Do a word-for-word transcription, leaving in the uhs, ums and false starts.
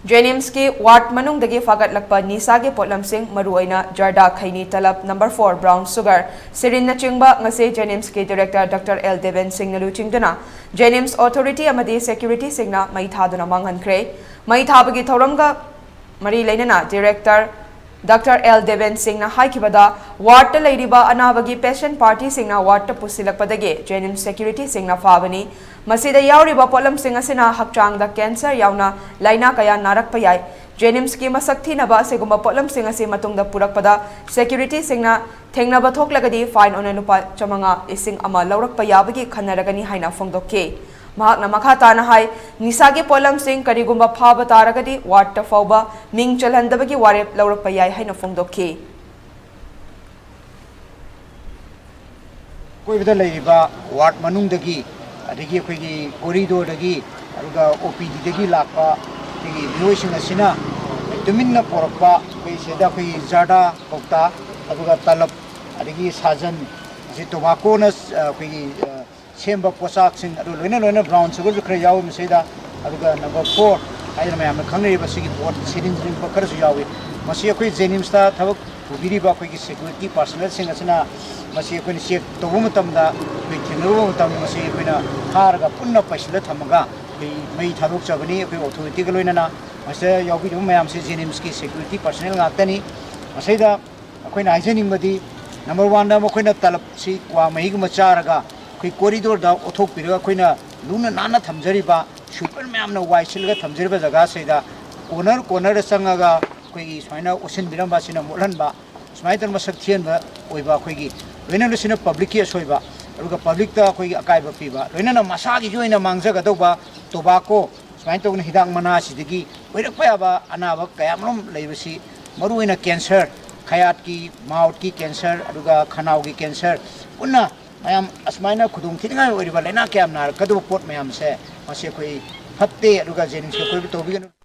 ꯖꯦꯅꯤꯝꯁꯀꯤ ꯋꯥꯔꯗ ꯃꯅꯨꯡꯗꯒꯤ ꯐꯥꯒꯠꯂꯛꯄ ꯅꯤꯁꯥꯒꯤ ꯄꯣꯠꯂꯝꯁꯤꯡ, ꯃꯔꯨꯑꯣꯏꯅ ꯖꯔꯗꯥ, ꯈꯩꯅꯤ, ꯇꯂꯕ, ꯅꯝꯕꯔ ꯐꯣꯔ, ꯕ꯭ꯔꯥꯎꯟ ꯁꯨꯒꯔ, ꯁꯤꯔꯤꯟꯅꯆꯤꯡꯕ ꯉꯁꯤ ꯖꯦꯅꯤꯝꯁꯀꯤ ꯗꯤꯔꯦꯛꯇꯔ ꯗꯥꯛꯇꯔ ꯑꯦꯜ ꯗꯦꯕꯦꯟ ꯁꯤꯡꯅ ꯂꯨꯆꯤꯡꯗꯨꯅ ꯖꯦꯅꯤꯝꯁ ꯑꯣꯊꯣꯔꯤꯇꯤ ꯑꯃꯗꯤ ꯁꯦꯀ꯭ꯌꯨꯔꯤꯇꯤꯁꯤꯡꯅ ꯃꯩ ꯊꯥꯗꯨꯅ ꯃꯥꯡꯍꯟꯈ꯭ꯔꯦ꯫ ꯃꯩ ꯊꯥꯕꯒꯤ ꯊꯧꯔꯝꯒ ꯃꯔꯤ ꯂꯩꯅꯅ ꯗꯤꯔꯦꯛꯇꯔ ꯗꯥꯛꯇꯔ ꯑꯦꯜ ꯗꯦꯕꯦꯟ ꯁꯤꯡꯅ ꯍꯥꯏꯈꯤꯕꯗ, ꯋꯥꯔꯗꯇ ꯂꯩꯔꯤꯕ ꯑꯅꯥꯕꯒꯤ ꯄꯦꯁꯦꯟ ꯄꯥꯔꯇꯤꯁꯤꯡꯅ ꯋꯥꯔꯗꯇ ꯄꯨꯁꯤꯜꯂꯛꯄꯗꯒꯤ ꯖꯦꯅꯤꯝꯁ ꯁꯦꯀ꯭ꯌꯨꯔꯤꯇꯤꯁꯤꯡꯅ ꯐꯥꯕꯅꯤ꯫ ꯃꯁꯤꯗ ꯌꯥꯎꯔꯤꯕ ꯄꯣꯠꯂꯝꯁꯤꯡ ꯑꯁꯤꯅ ꯍꯛꯆꯥꯡꯗ ꯀꯦꯟꯁꯔ ꯌꯥꯎꯅ ꯂꯥꯏꯅꯥ ꯀꯌꯥ ꯅꯥꯔꯛꯄ ꯌꯥꯏ꯫ ꯖꯦꯅꯤꯝꯁꯀꯤ ꯃꯁꯛ ꯊꯤꯅꯕ ꯑꯁꯤꯒꯨꯝꯕ ꯄꯣꯠꯂꯝꯁꯤꯡ ꯑꯁꯤ ꯃꯇꯨꯡꯗ ꯄꯨꯔꯛꯄꯗ ꯁꯦꯀ꯭ꯌꯨꯔꯤꯇꯤꯁꯤꯡꯅ ꯊꯦꯡꯅꯕ ꯊꯣꯛꯂꯒꯗꯤ ꯐꯥꯏꯟ ꯑꯣꯏꯅ ꯂꯨꯄꯥ ꯆꯥꯃꯉꯥ, ꯂꯤꯁꯤꯡ ꯑꯃ ꯂꯧꯔꯛꯄ ꯌꯥꯕꯒꯤ ꯈꯟꯅꯔꯒꯅꯤ ꯍꯥꯏꯅ ꯐꯣꯡꯗꯣꯛꯈꯤ꯫ ꯃꯍꯥꯛꯅ ꯃꯈꯥ ꯇꯥꯅ ꯍꯥꯏ, ꯅꯤꯁꯥꯒꯤ ꯄꯣꯠꯂꯝꯁꯤꯡ ꯀꯔꯤꯒꯨꯝꯕ ꯐꯥꯕ ꯇꯥꯔꯒꯗꯤ ꯋꯥꯔꯗꯇ ꯐꯥꯎꯕ ꯃꯤꯡ ꯆꯜꯍꯟꯗꯕꯒꯤ ꯋꯥꯔꯦꯞ ꯂꯧꯔꯛꯄ ꯌꯥꯏ ꯍꯥꯏꯅ ꯐꯣꯡꯗꯣꯛꯈꯤ꯫ ꯑꯀꯣꯏꯕꯗ ꯂꯩꯔꯤꯕ ꯋꯥꯔꯗ ꯃꯅꯨꯡꯗꯒꯤ, ꯑꯗꯒꯤ ꯑꯩꯈꯣꯏꯒꯤ ꯀꯣꯔꯤꯗꯣꯔꯗꯒꯤ, ꯑꯗꯨꯒ ꯑꯣ ꯄꯤ ꯗꯤꯗꯒꯤ ꯂꯥꯛꯄ ꯑꯩꯈꯣꯏꯒꯤ ꯃꯤꯑꯣꯏꯁꯤꯡ ꯑꯁꯤꯅ ꯇꯨꯃꯤꯟꯅ ꯄꯣꯔꯛꯄ, ꯑꯩꯈꯣꯏ ꯁꯤꯗ ꯑꯩꯈꯣꯏꯒꯤ ꯖꯔꯗꯥ ꯀꯧꯇꯥ, ꯑꯗꯨꯒ ꯇꯂꯕ, ꯑꯗꯒꯤ ꯁꯥꯖꯟ, ꯑꯁꯤ ꯇꯣꯕꯥꯀꯣꯅ, ꯑ, ꯑꯩꯈꯣꯏꯒꯤ, ꯑ, ꯁꯦꯝꯕ ꯄꯣꯠꯆꯥꯛꯁꯤꯡ ꯑꯗꯨ ꯂꯣꯏꯅ ꯂꯣꯏꯅ ꯕ꯭ꯔꯥꯎꯟ ꯁꯨꯒꯔꯁꯨ ꯈꯔ ꯌꯥꯎꯏ ꯃꯁꯤꯗ꯫ ꯑꯗꯨꯒ ꯅꯝꯕꯔ ꯐꯣꯔ ꯍꯥꯏꯗꯅ ꯃꯌꯥꯝꯅ ꯈꯪꯅꯔꯤꯕ ꯁꯤꯒꯤ ꯄꯣꯠ ꯁꯤꯔꯤꯟꯖꯤꯡꯕ ꯈꯔꯁꯨ ꯌꯥꯎꯏ꯫ ꯃꯁꯤ ꯑꯩꯈꯣꯏ ꯖꯦꯅꯤꯝꯁꯇ ꯊꯕꯛ ꯄꯨꯕꯤꯔꯤꯕ ꯑꯩꯈꯣꯏꯒꯤ ꯁꯦꯀ꯭ꯌꯨꯔꯤꯇꯤ ꯄꯥꯔꯁꯅꯦꯜꯁꯤꯡ ꯑꯁꯤꯅ ꯃꯁꯤ ꯑꯩꯈꯣꯏꯅ ꯆꯦꯛ ꯇꯧꯕ ꯃꯇꯝꯗ, ꯑꯩꯈꯣꯏ ꯊꯦꯡꯅꯔꯨꯕ ꯃꯇꯝꯗ ꯃꯁꯤ ꯑꯩꯈꯣꯏꯅ ꯐꯥꯔꯒ ꯄꯨꯟꯅ ꯄꯩꯁꯤꯜꯂ ꯊꯝꯃꯒ ꯑꯩꯈꯣꯏ ꯃꯩ ꯊꯥꯗꯣꯛꯆꯕꯅꯤ꯫ ꯑꯩꯈꯣꯏ ꯑꯣꯊꯣꯔꯤꯇꯤꯒ ꯂꯣꯏꯅꯅ ꯃꯁꯤꯗ ꯌꯥꯎꯕꯤꯔꯤꯕ ꯃꯌꯥꯝꯁꯤ ꯖꯦꯅꯤꯝꯁꯀꯤ ꯁꯦꯀ꯭ꯌꯨꯔꯤꯇꯤ ꯄꯥꯔꯁꯅꯦꯜ ꯉꯥꯛꯇꯅꯤ꯫ ꯃꯁꯤꯗ ꯑꯩꯈꯣꯏꯅ ꯍꯥꯏꯖꯅꯤꯡꯕꯗꯤ, ꯅꯝꯕꯔ ꯋꯥꯟꯗ ꯃꯈꯣꯏꯅ ꯇꯂꯞꯁꯤ ꯀ꯭ꯋꯥ ꯃꯍꯤꯒꯨꯝꯕ ꯆꯥꯔꯒ ꯑꯩꯈꯣꯏ ꯀꯣꯔꯤꯗꯣꯔꯗ ꯑꯣꯠꯊꯣꯛꯄꯤꯔꯒ ꯑꯩꯈꯣꯏꯅ ꯂꯨꯅ ꯅꯥꯟꯅ ꯊꯝꯖꯔꯤꯕ, ꯁ꯭ꯋꯤꯄꯔ ꯃꯌꯥꯝꯅ ꯋꯥꯏ ꯁꯤꯠꯂꯒ ꯊꯝꯖꯔꯤꯕ ꯖꯒꯥꯁꯤꯗ ꯀꯣꯔꯅꯔ ꯀꯣꯔꯅꯔꯗ ꯆꯪꯉꯒ ꯑꯩꯈꯣꯏꯒꯤ ꯁꯨꯃꯥꯏꯅ ꯑꯣꯠꯁꯤꯟꯕꯤꯔꯝꯕ ꯑꯁꯤꯅ ꯃꯣꯠꯍꯟꯕ, ꯁꯨꯃꯥꯏꯅ ꯇꯧꯅ ꯃꯁꯛ ꯊꯤꯍꯟꯕ ꯑꯣꯏꯕ ꯑꯩꯈꯣꯏꯒꯤ ꯂꯣꯏꯅ ꯂꯣꯏꯁꯤꯅ ꯄꯕ꯭ꯂꯤꯛꯀꯤ ꯑꯁꯣꯏꯕ, ꯑꯗꯨꯒ ꯄꯕ꯭ꯂꯤꯛꯇ ꯑꯩꯈꯣꯏꯒꯤ ꯑꯀꯥꯏꯕ ꯄꯤꯕ, ꯂꯣꯏꯅꯅ ꯃꯁꯥꯒꯤꯁꯨ ꯑꯣꯏꯅ ꯃꯥꯡꯖꯒꯗꯧꯕ ꯇꯣꯕꯥꯀꯣ, ꯁꯨꯃꯥꯏꯅ ꯇꯧꯗꯅ ꯍꯤꯗꯥꯛ ꯃꯅꯥꯁꯤꯗꯒꯤ ꯑꯣꯏꯔꯛꯄ ꯌꯥꯕ ꯑꯅꯥꯕ ꯀꯌꯥꯃꯔꯨꯝ ꯂꯩꯕꯁꯤ, ꯃꯔꯨꯑꯣꯏꯅ ꯀꯦꯟꯁꯔ, ꯈꯌꯥꯠꯀꯤ, ꯃꯥꯎꯠꯀꯤ ꯀꯦꯟꯁꯔ, ꯑꯗꯨꯒ ꯈꯅꯥꯎꯒꯤ ꯀꯦꯟꯁꯔ, ꯄꯨꯟꯅ ꯃꯌꯥꯝ ꯑꯁꯨꯃꯥꯏꯅ ꯈꯨꯗꯣꯡꯊꯤꯅꯤꯡꯉꯥꯏ ꯑꯣꯏꯔꯤꯕ ꯂꯥꯏꯅꯥ ꯀꯌꯥ ꯅꯥꯔꯛꯀꯗꯕ ꯄꯣꯠ ꯃꯌꯥꯝꯁꯦ, ꯃꯁꯤ ꯑꯩꯈꯣꯏ ꯐꯠꯇꯦ꯫ ꯑꯗꯨꯒ ꯖꯦꯅꯤꯝꯁꯀꯤ ꯑꯀꯣꯏꯕ ꯇꯧꯕꯤꯒꯅꯨ꯫